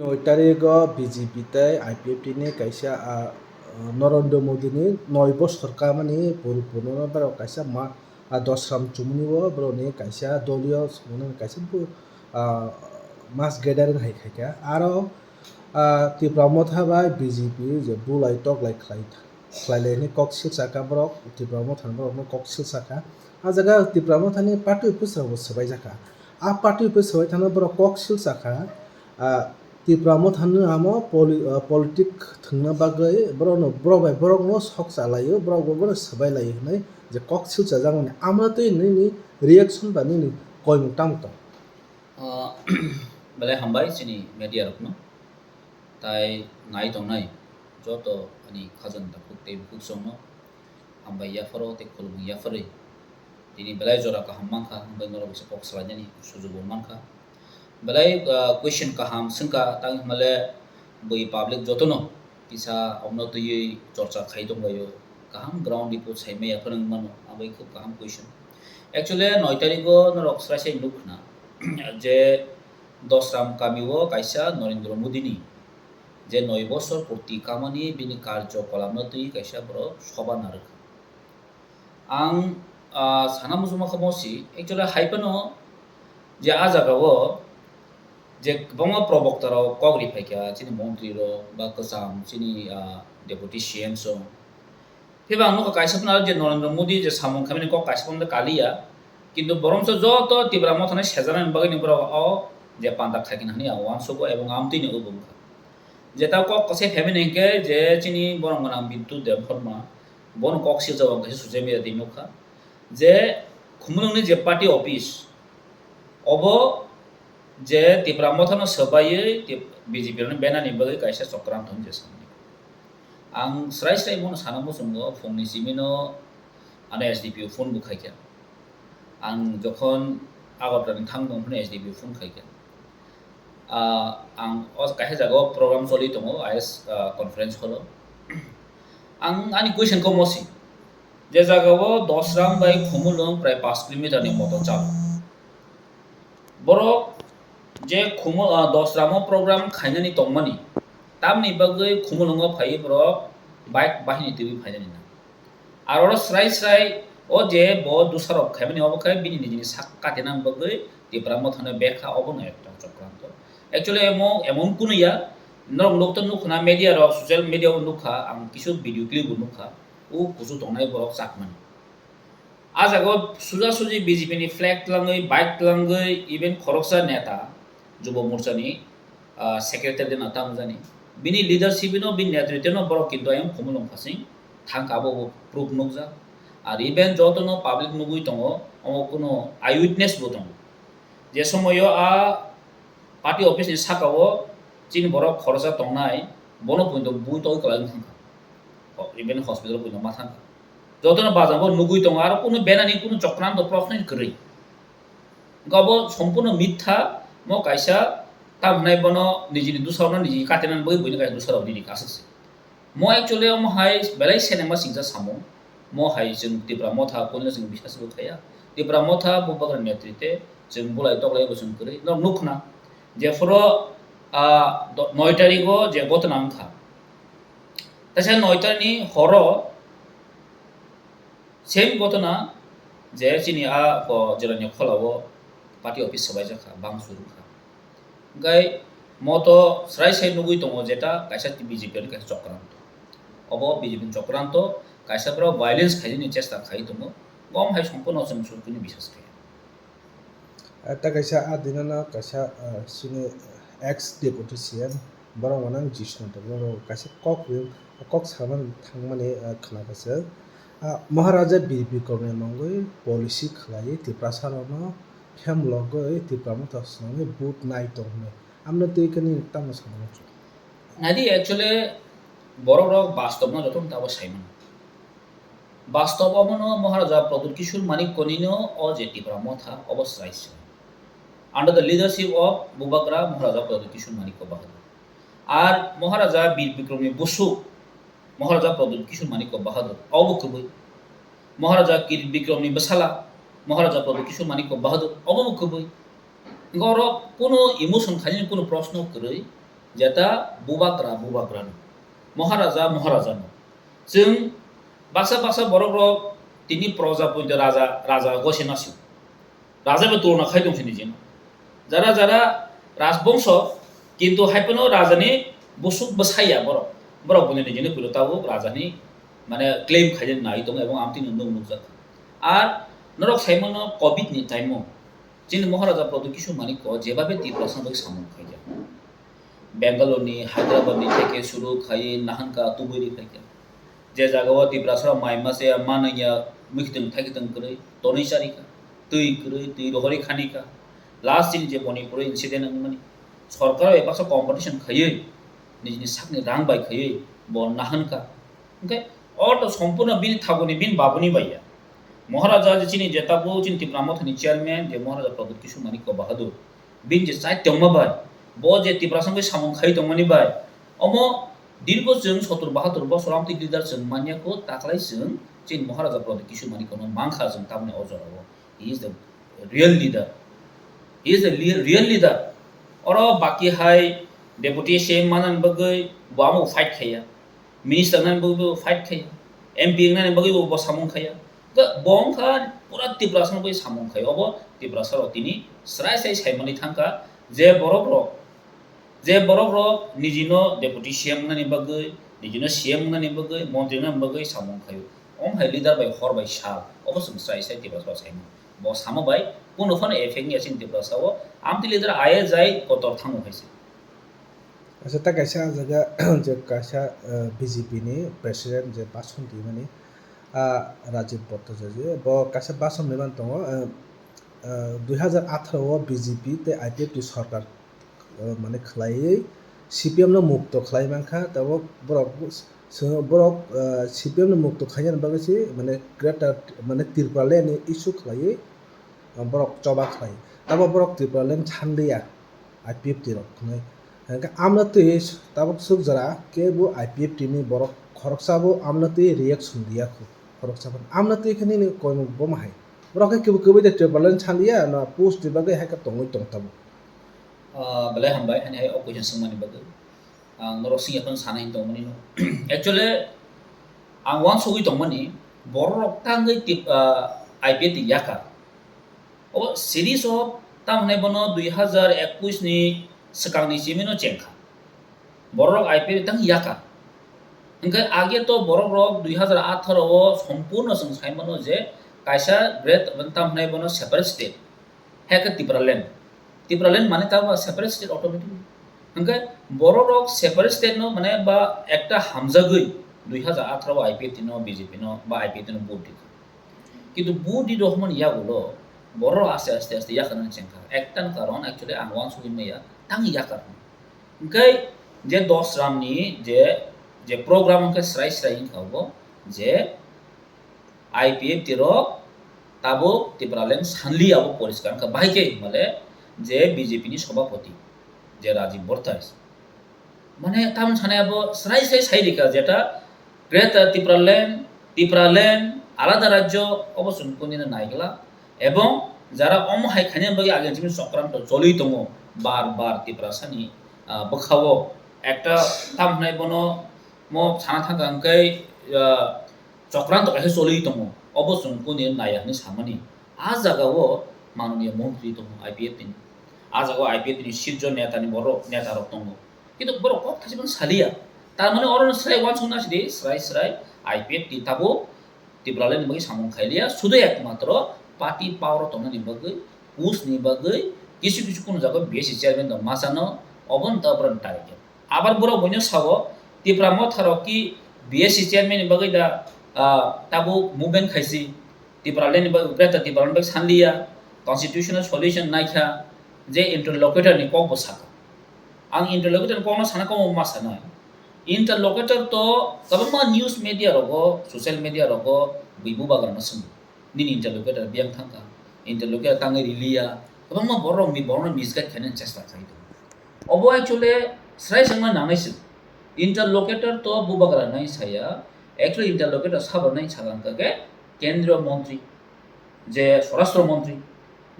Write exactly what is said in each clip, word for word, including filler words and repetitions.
Noi tarigo B J P tei I P F T ni kaisa, ah, Narendra Modi ni noi bosor kamani poripunno borok kaisa ma, ah, dosram chumuni o borok ni kaisa doliyo songmani kaisa bu, ah, mass gathering hai khaikha. Aro, ah, Tipra Motha bai B J P je bulai toklai khlai khlailaini kok silsakha borok, Tipra Mothani borokno kok silsakha. A jaga Tipra Mothani party office rokbo swbaijakha. A party office swbai thangno borok kok silsakha, ah, Tipra Mothani amo poli-, ah, politic thwngna bagwi borokno, borok bai borokno sok chalaio, borok bo bono swbailaio hwnwi je kok silchajakmani. Amotwi nini reaction ba nini koimung tamo tong? Ah, belai hambai chini media rokno. Tai nai tongnai joto ani khajani takhuk tei bukhuk songno hambai yapharo tei khulumung yapharwi. Tini belai jora kaham mankha, hwnbai norok bisa kok salainani sujugo mankha. Belai, ah, question kaham swngkha, tang hwnmale bui public jotono kisa omno twiwi chorcha khai tonglaio. Kaham ground report saimaya phano wngmano, abai khub kaham question. Actually, noi tarigo norok srai sai nuk khna je Dosram kamio kaisa Narendra Modi ni je noi bosor purti kamani bini karjo kolamno twi kaisa borok soba narwkha. Ang, ah, sana muchungma khe mosi, actually, hai phano je a jagao je kwbangma probokta rok kok ri phaikha, chini montri rok ba kwcham chini, ah, deputy C M rok. Phiba ang nukha kaisa phano je Narendra Modi je samung khaimani kok kaisa phano kaliya, kintu boromsa joto Tipra Mothani sejaknani bagwi ni borok o je panda khaikha hwnwi ang uansugo ebong amtwini ubo wngkha. Jeta kok kwsai phaimani hinkhe je chini borom gwnang Biddu Debbarma, bono kok siljak ang kaisa social media twi nukha je Khumulwngni je party office, obo je Tipra Mothano swbaiwi tip-, B J P rokni benani bagwi kaisa chokranto hwnwi je samani. Ang srai srai bono sana muchungo, phungni simino ano S D P O phone bo khaikha. Ang jokhon Agartala ni thang tong phano S D P O phone khaikha. Ah, ang o kaisa jagao program choli tongo, I S, ah, conference hall o. Ang ani question khe mosi, je jagao Dosram bai Khumulwng prai pash kilometer ni moto chalo. Borok je Khumu-, ah, Dosramo program khainani tongmani, tamni bagwi Khumulwngo phaiwi borok bike bahini twiwi phainani na. Aro oro srai srai o je bo dusarok khaimani obo khe bini nijini sak katinani bagwi Tipra Mothano bekha, obono ekta chokranto. Actually emo emon kunu ya, norok nukto nukhna media rok, social media o nukha, ang kisu video clip bo nukha, o kuchuk tongnai borok chakmani. A jagao suja suji B J P ni flag twlangwi, bike twlangwi, even khoroksa neta Jubo Morcha ni, ah, secretary de na tamo jani. Bini leadership no, bini netritwe no borok kintu ayang Khumulwng phasing thangkha, abo bo proof nukjak. Ar even joto no public nugwi tongo, omo kuno eyewitness bo tongo. Je somoyo a party office ni saka o chini borok khoroksa tongnai, bono poito bui togwi kwlai wng thangkha. Ho-, even hospital poito ma thangkha. Jotono bajabo nugwi tongo, aro kunu benani kunu chokranto proshno kwrwi. Hwnkhe obo sompurno mitha, mo kaisa tamo hwnai bono nijini dusarokno niji katinani bagwi buino kaisa dusarok nini aswk se. Mo actually omo hai belai senema singsa samung. Mo hai chwng Tipra Motha kulino chwng bisas bo khaiya. Tipra Motha bubagra netrite chwng bulai toklai bo chwng kwrwi. Norok nukhna jephuru, ah, do-, noi tarigo je gotona wngkha. Teisa noi tarikni horo same gotona je chini a ko Jirania Kholao party office swbaijak kha, bangsu rwkha. Hwnkhe moto srai sai nugwi tongo jeta kaisa B J P ni kaisa chokranto. Obo B J P ni chokranto, kaisa borok violence khainani chesta khai tongo. Gom hai sompurno chwng chwng kunu bisas khe. Ah, ta kaisa ah dinano kaisa, ah, chini ex deputy C M borok manang Jishnu Debbarma kaisa kok ri-, kok samani thangmani, ah, khna khe se, ah, Maharaja Bir Bikramni mungwi policy khlaiwi Tiprasa rokno phemlogwi Tipra Motha swnamwi vote nai tong hwnwi. Amno twi khe nini tamo samung? Naidi actually borok rok bastobno jotono tabo saimano. Bastob omono Maharaja Pradyut Kishore Manikya nino o je Tipra Motha obo srai se. Under the leadership of Bubagra Maharaja Pradyut Kishore Manikya Bahadur. Ar Maharaja Bir Bikramni busuk Maharaja Pradyut Kishore Manikya Bahadur obo kwbwi. Maharaja Bir Bikramni bwsala Maharaja Pradyut Kishore Manikya Bahadur obo bo kwbwi. Hwnkhe oro kunu emotion khainani kunu proshno kwrwi. Jeta bubagra bubagrano, moharaja moharajano. Chwng baksa baksa borokrok tini proja poito raja, raja gosena si. Raja bai tulona khai tong sini jino. Jara jara rajbongso, kintu hai phano rajani busuk bwsai ya borok. Borok boni nijini puilo tabuk rajani mane claim khaijak nai tongo ebong amtwino nuk nukjak. Ar norok saimano covid ni time o chini Maharaja Pradyut Kishore Manikya jebabe Tiprasano bagwi samung khaijak. Bangalore ni, Hyderabad ni theke suru khai nahanka tubui ri phaikha. Je jaga o Tiprasa rok mai masa ya, manwi ya, mwkhitwng thaikitwng kwrwi, tonwi charikha, twi kwrwi, twi rohorwi khanikha. Last chini je Manipur o incident wngmani, sorkar bai baksa competition khaiwi, nijini sakni rang bai khaiwi bo nahanka. Hwnkhe o to sompurno bini thaguni, bini babuni bai ya. Maharaja je chini je tabuk chini Tipra Mothani chairman je Maharaja Pradyut Kishore Manikya Bahadur, bini je chai tongma bai, bo je Tiprasa wngwi samung khai tongmani bai, omo dirgo chwng sotur bahatur bosor amtwi leader chwng manya kho, taklai chwng chini Maharaja Pradyut Kishore Manikyano mankha chwng tamni o jorao. He is the real leader. He is the le-, real leader. Oro baki hai deputy C M manani bagwi bo amo fight khaiya. Minister nani bagwi bo fight khaiya. M P nani bagwi bo, bo samung khaiya. Ga-, bo wngkha pura Tiprasa bagwi samung khai. Obo Tiprasa rok tini srai srai saimani thangkha je borok rok, je borok rok nijino deputy C M nani bagwi, nijino C M nani bagwi, montri nani bagwi samung khaio. Om hai leader bai hor bai sal. Obo chwng srai srai Tiprasa saimani. Bo samo bai kunu phano effect ya chini Tiprasa o. Amtwi leader aye jai kotor thango hai se. Acha, ta kaisa ah jaga je kaisa, eh, B J P ni president je bhasan rimani, ah, Rajib Bhattacharjee, bo kaisa bhasan rimani tongo, eh, eh, dui hajar atharo o B J P tei I P F T sorkar, eh, mane khwlaiwi C P M no mukto khwlai mankha, tabuk borok, borok, eh, C P M no mukto khainani bagwi se mane greater, mane Tripura land ni issue khwlaiwi, ah, borok choba khlai. Tabuk borok Tripura land sanliya. I P F T rok hwnwi. Hwnkhe amno twi tabuk swk jora kebo I P F T ni borok khoroksa bo amno twi reaction riya khu, khoroksa phano amno twi khe nini koimung bo ma hai. Borok khe kebo kwbui de Tripura land sanliya na post ni bagwi hai khe tongwi tong tabuk. Ah, belai hambai, hani hai o question swngmani bagwi. Ang norok swngya phano sana hin tongmani no. Actually, ang uansugwi tongmani, borok rok tangwi tip-, ah, I P F T yakar. O series of tamo hwnai bono dui hajar ekwis ni swkang ni simi no chengkha. Borok rok I P F T tang yakar. Hwnkhe age to borok rok dui hajar atharo o sompurno chwng sai mano je kaisa great tamo hwnai bono separate state. Hai khe Tipraland. Tipraland mane ta ba separate state automatic. Hwnkhe borok rok separate state no mane ba ekta hamjagwi dui hajar atharo o I P F T no B J P no ba I P F T no vote di. Kintu vote di rohormani yagulo borok rok aste aste aste yakarnani chengkha. Ekta ni karon actually ang uansugwi maya tang yakar. Hwnkhe je dos ram ni je, je program hwnkhe srai srai wngkha bo je I P F T rok tabuk Tipraland sanli abo poriskar wngkha. Bahai khe hinmale je B J P ni sobhapoti je Rajib Bhattacharjee mane tamoni sanai abo srai srai sai rikha jeta Greater Tipraland, Tipraland, alada rajyo obo chwng kunino naigwlak. Ebong jara omo hai khaina bagwi agini simi chokranto choli tongo bar bar Tiprasani, ah, bwkhao ekta tam hwnai bono mo sana thangkha hwnkhe, ah, chokranto kaisa choli tongo, obo chwng kuni naiya hwnwi samani. A jagao manoniya montri tongo I P F T ni. A jagao I P F T ni sirjo neta ni borok, neta rok tongo. Kintu borok kok thaisa phano saliya. Tar mane oro srai uansukna sidi srai srai I P F T tabuk Tipraland ni bagwi samung khailiya, sudu ekmatro party power o tongnani bagwi, post ni bagwi, kisu kisu kunu jaga B S C chairman no masano, obo no ta borok ni target. Abar borok buino sao, Tipra Motha rok ki B S C chairman ni bagwi da, ah, tabuk movement khaisi, Tipraland ni bagwi, Greater Tipraland ni bagwi sanliya, constitutional solution naikha, je interlocutor ni kok bo sakha. Ang interlocutor ni kokno sana kamo ma sanai. Interlocutor to kwbangma news media rogo, social media rogo bui bubagrano swngo. Nini interlocutor biyang thangkha, interlocutor tangwi riliya, kwbangma borok ni, borokno misguide khainani chesta khai tongo. Obo actually srai swngna nangnai se. Interlocutor to bubagra nai saya, actually interlocutor sabo nai sagang khe Kendriya Montri, je Swarashtra Montri,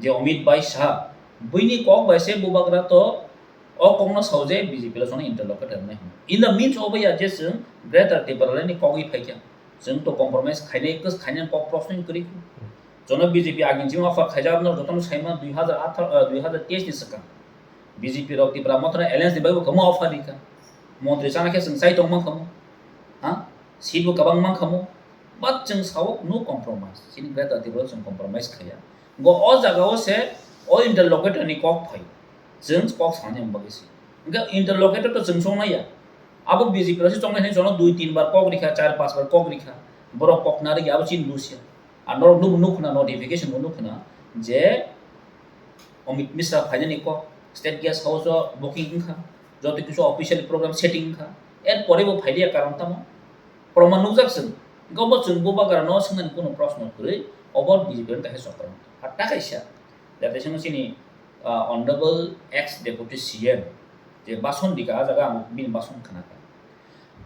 je Amit Bhai Shah, buini kok bai se bubagra to O kokno sao je B J P rok jono interlocutor wngnai hwnwi. In the means of ya je chwng Greater Tipraland ni kogwi phaikha. Chwng to compromise khainai, khainai kok prosno kwrwi. Jono B J P agin jima offer khaijak no jotono saima dui hazar atharo, ah, dui hazar teis ni swkang. B J P rok Tipra Motha no alliance ni bagwi kwbangma offer rikha. Montri chana khe chwng chai tong mankha mo. Ha? Seat bo kwbang mankha mo. But chwng sao no compromise. Chini Greater Tipraland chwng compromise khaiya. Go o jaga o se o interlocutor ni kok phai. Chwng kok sanani bagwi se. Hwnkhe interlocutor to chwng chongnai ya. Abo B J P rok se chongnai hwnwi jono dui tin bar kok rikha, char panch bar kok rikha. Borok kok narwk ya, abo chini dosh ya. Ar norok nuk-, nukhna notification bo nukhna je Amit Mishra phainani kok, State Guest House o booking wngkha, joto kisu official program setting wngkha, er pore bo phailiya karon tamo? Proman nukjak chwng, hwnkhe obo chwng bubagra no swngnani kunu proshno kwrwi, obo B J P ni kaisa chokra. Ar ta kaisa, jate swngo chini, ah, Honorable ex Deputy C M, je bason dika, ah jaga ang bini bason khnakha.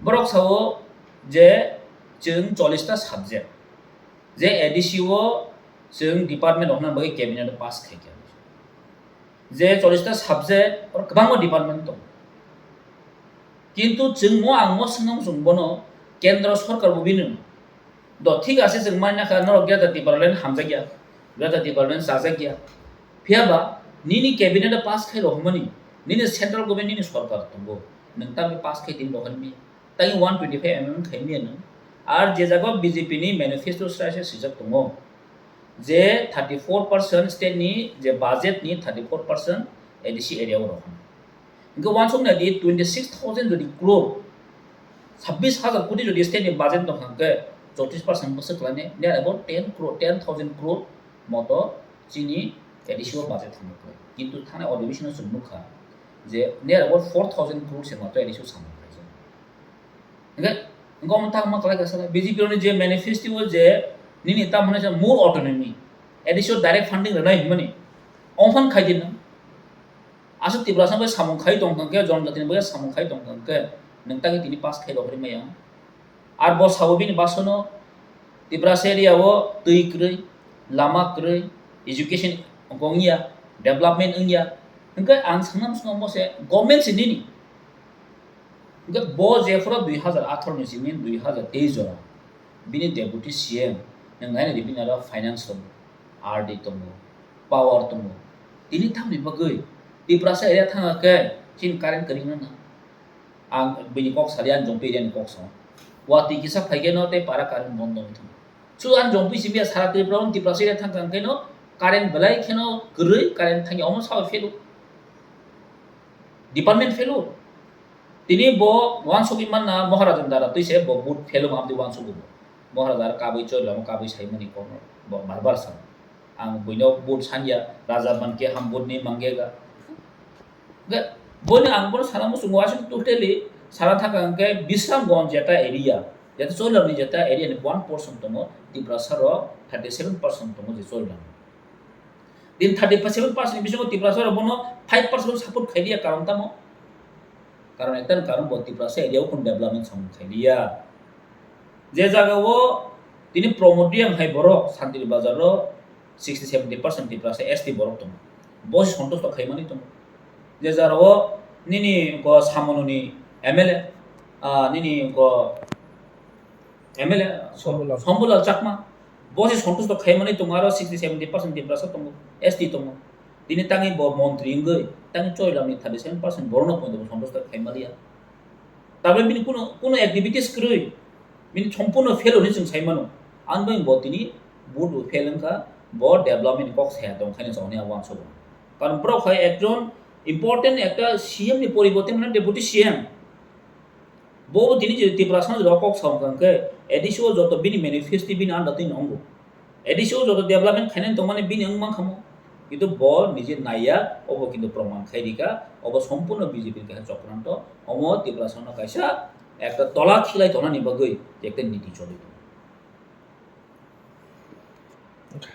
Borok sao je chwng chollish ta subject, je A D C o chwng department rok hwnna bagwi cabinet o pass khaikha. Je chollish ta subject, oro kwbangma department tongo. Kintu chwng mo ang mo swngna muchung bono kendro sorkar bo bini do thik ase chwng mai nakha norok Greater Tipraland hamjakya, Greater Tipraland chajakya. Phiyaba nini cabinet o pass khai rok hwnmani, nini central government nini sorkar tongo, nwng tamni pass khai tini rok hwnmi. Tei one twenty five M M khai maya nung. Ar je jaga B J P ni manifesto srai se swijak tongo, je thirty four percent state ni je budget ni thirty four percent A D C area o rok. Hingke wansuk nai di twenty six thousand jodi crore, sabbish hajar koti jodi state ni budget tong kha hingke chowtrish percent bwswk khlai nai, near about ten crore, ten thousand crore moto chini A D C o budget thangna khlai. Kintu thani adhibeshon o chwng nukha je near about four thousand crore se moto A D C o samung khlai. Hingke, hingke omo tangma khlai kha sala. B J P rokni je manifesto o je nini tamo hwnwi sa more autonomy, A D C o direct funding rwnai hwnmani, omo phano khai di nang. Aswk Tiprasa bai samung khai tong kha hwnkhe, jonjatini bai samung khai tong kha hwnkhe, nwng tagwi tini pass khai rok rimaya. Ar bo sabo bini basono Tiprasa area o twi kwrwi, lama kwrwi, education wngya, development wngya. Hwnkhe ang sanam swngo se government se nini. Hingke bo jephuru dui hazar atharo ni simi dui hazar teis jora bini deputy C M, nwng naina di bini aro finance tongo, R D tongo, power tongo. Tini tamni bagwi Tiprasa area thangkha khe chini current kwrwngna na. Ang bini kok sali, ang jompi area ni kok sa. Watwi kisa phaikhe no tei para current bondo wngwi thango. Chu ang jompi simi sara Tripura o Tiprasa area thangkha khe no current belai kheno kwrwi current thangya omo sao phelu. Department phelu. Tini bo wansugwi manna Maharaja ni dara twi se bo vote phelu ma amtwi wansugwi bo. Maharaja aro kabui chori lama kabui saimani kokno bo bar bar sa. Ang buino vote sanya, Raja ban ke ham vote ni mangega. Ga, boni ang bono sana muchungo aswk totally sana thangkha hwnkhe Bisramganj jeta area, jeta Choilamni jeta area ni one percent tongo, Tiprasa rok thirty seven percent tongo je Choilamni. Din thirty seven percent ni bisingo Tiprasa rok bono five percent support khai dia, karon tamo? Karon ekta ni karon bo Tiprasa area o kun development samung khai dia. Je jaga o tini Pramod Reang hai borok Santiri Bazar o sixty seventy percent Tiprasa S T borok tongo. Bo se sontosto khaimani tongo. Je jaga o nini ko Samononi M L A, ah, nini ko M L A Sombulal. Sombulal Chakma, bo se sontosto khaimani tongo, aro sixty seventy percent Tiprasa tongo, S T tongo. Tini tangwi bo montri wngwi, tangwi Choilamni thirty seven percent borokno poito bo sontosto khaimaliya. Tabuk bini kuno, kuno activities kwrwi, bini sompurno fail hwnwi chwng sai mano. Ani bagwi bo tini vote bo fail wngkha, bo development ni kok saya tong khaino chong hwnwi ang uansukgo. Karon borok hai ekjon important ekta C M ni poriborte mane deputy C M. Bo tini je Tiprasa no jora kok sa wngkha hwnkhe A D C o joto bini manifesto bini under twi nongo. A D C o joto development khainani tongmani bini wng mankha mo. Kintu bo nije naiya, obo kintu proman khai rika, obo sompurno B J P ni kaisa chokranto, omo Tiprasa no kaisa ekta tola khilai tongnani bagwi ekta niti choli tongo.